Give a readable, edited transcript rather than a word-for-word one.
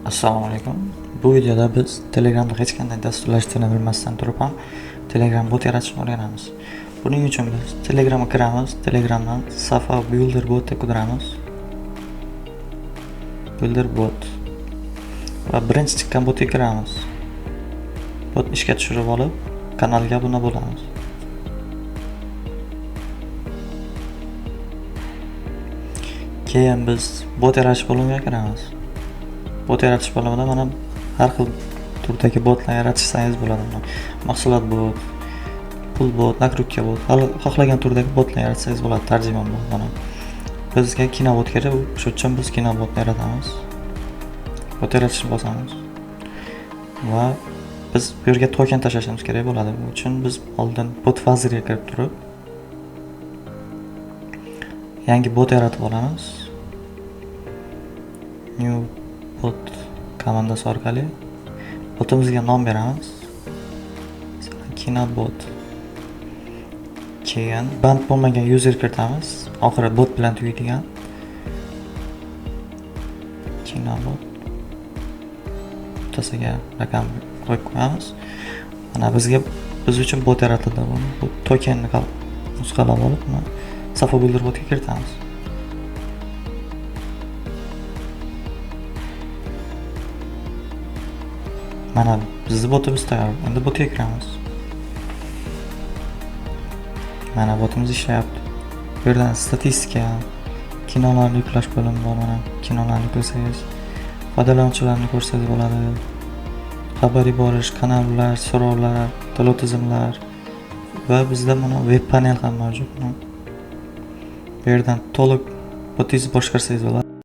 Assalomu alaykum. Bu videoda biz Telegramda hech qanday dasturlash tilini bilmasdan turib ham Telegram bot yaratishni o'rganamiz. Buning uchun biz Telegramga kiramiz, Telegramdan Safa Builder botni qidiramiz. Builder bot. Va birinchi chiqqan botga kiramiz. Botni ishga tushirib olib, kanalga obuna bo'lamiz. Keyin biz bot yaratish bo'limiga kiramiz. Bot yaratish bo'limida mana har xil turdagi botlar yaratishsangiz bo'ladi. Mana mahsulot bot, pul bot, nakrutka bot, xohlagan turdagi botlar yaratsangiz bo'ladi. Tarjimon bot mana. Bizga kinobot kerak, shu uchun biz kinobotni yaratamiz. Bot yaratishni bosamiz. Va biz bu yerga token tashlashimiz kerak bo'ladi. Bu uchun biz oldin bot vazirga kirib turib yangi bot yaratib olamiz. New bot komandasi orqali botimizga nom beramiz. Masalan, kinobot. Keyin band bo'lmagan user kiritamiz. Oxiri bot bilan tugaydigan. Kinobot. O'rtasiga raqam qo'yib qo'yamiz. Mana biz uchun bot yaratildi. Bu tokenni nusxalab olib, buni Safa Builder botga kiritamiz. Mana bizni botimiz tayyor. Endi botga kiramiz. Mana botimiz ishlayapti. Bu yerdan statistika, kinolarni yuklash bo'limi bor. Mana kinolarni yuklasangiz, foydalanuvchilarni ko'rsangiz bo'ladi. Xabar yuborish, kanallar, so'rovlar, to'lov tizimlar va bizda mana web panel ham mavjud. Bu yerdan to'liq botingizni boshqarsangiz bo'ladi.